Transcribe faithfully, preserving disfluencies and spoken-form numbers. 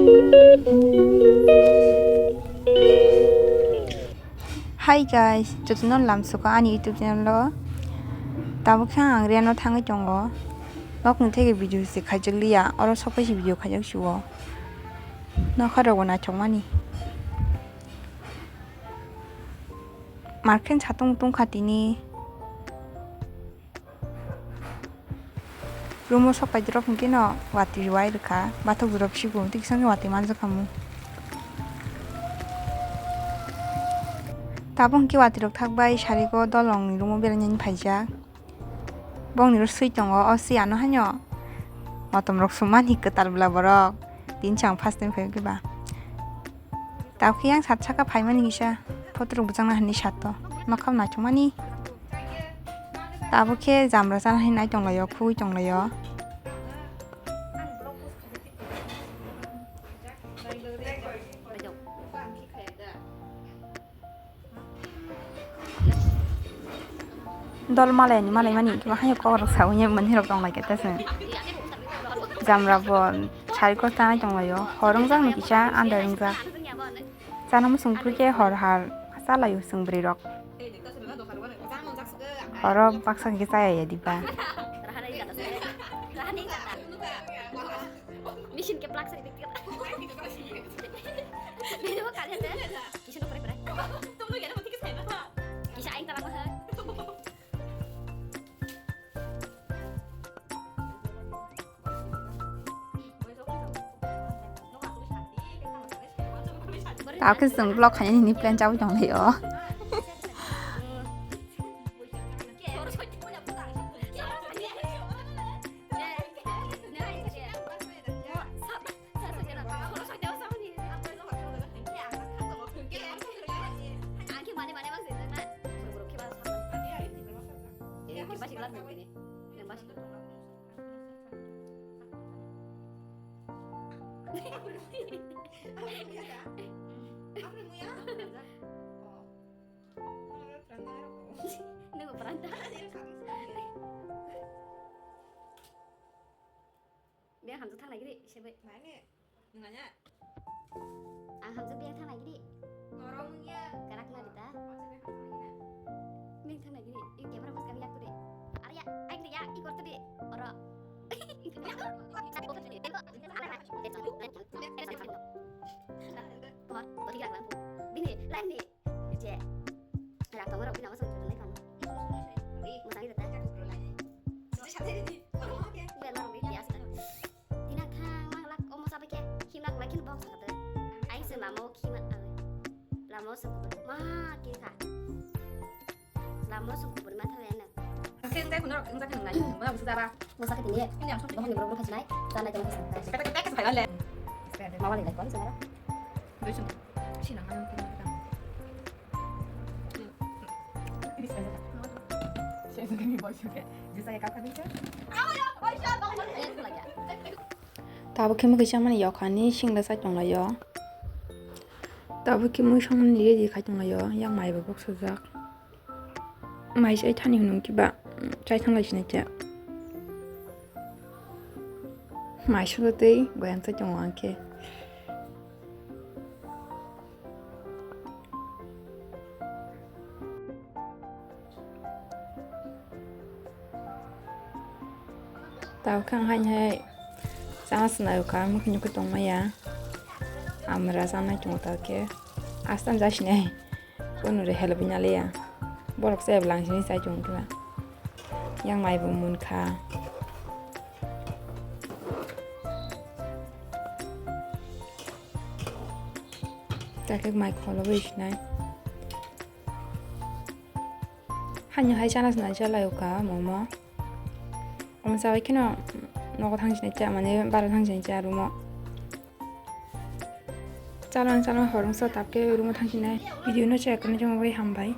Hi guys, jotono lamsoko ani YouTube channel o. Tabuk khe ang Riano thangwi tongo. Nokni theke video se khaijakliya, oro sopai se video khaijak sio. Nokha rokbo naithokmani. Markhe satung tungkha tini. Room o sok paidrop hwnkhe no watwi wai rwkha, bathok drop sibo tei kisa hwnkhe watwi manjakha mu. Tabuk hwnkhe watwi rok thakbai sarigo dolongni room o berainani phaijak. Bongni ro swi tongo, o swi ano haino motom rok sumani kwtal bwla borok. Tini chang first time phai khe ba. Tabuk khe yang sat saka phaimani kisa photo rok bwchangna hinwi sato. Nokha naithokmani. Tabuk khe jamra chana hinwi nai tonglaio, khugwi tonglaio. Dol malai ni malai mani khe bahai kok rok sawi mani rok tong lai khe ta se. Jamra bo sari ko tanai tong lai o. Hor wngjak no kisa andar wngjak. Chana muchung phuru khe hor har chalaio chwng bwrwi rok. Horo baksa khe chaya ya diba. Machine ke plug sa. Bini bo kalian deh. Kisa no pura pura. Kisa aing tarang mah. Tao khe chwng vlog khainani hwnwi plan chaui tong lai o. Nunggu perantara. Biar hamjak thang lagi deh, siapa? Mana? Nunganya? Ang hamjak biar thang lagi deh. Norong ya. Karak na dita. Biar thang lagi deh. Ini kamera pas kami yak tuh deh. Arya, aing deh ya, ikor tuh deh. Oro. Bini, lain nih. Je, rak tongma rok bini ama song jurulai kano. Mosang ni data. Bela rok bini biasa. Tina khang mang lak omo sabai khe himlak lai khin bok sakata. Aing se lama o khima awe. Lama o song kubur ma khe kha. Lama o song kubur ma thang ya na. Keng dai kuno keng dai keng ngai. Mana bisa jara. Mosang ke tini. Ini yang song. Bohong ni bro bro khajnai. Sana jangan khajnai. Kita kita kita kita le. Mama ni lai kon sana. Tabuk khe mwkhwi chamani yokhani singla chai tonglaio. Tabuk khe mui songmani ready khai tonglaio, yang mai bo boksajak. Mai chai thani hwnwi kiba chai thanglai sinai khe. Mai songwi tei goyang chai tongo ang khe. Tabuk khe ang haini hai chana swnai rwkha, ang nukho tongmaya. Amra chanai tongo tabuk khe. Astan jasinai. Bono re help wngya le ya. Borok se eblang sini sai chung khe ba. Yang mai bo mun kha. Tabuk mai kholo bai sinai. Hani hai chana swnai chalai kha momo. Omo chabai kheno nogo thang sinai cha mane bara thang sinai cha room o. Chalon chalon horong sa tabuk khe room o thang sinai. Video no check khe nai joma bai hambai.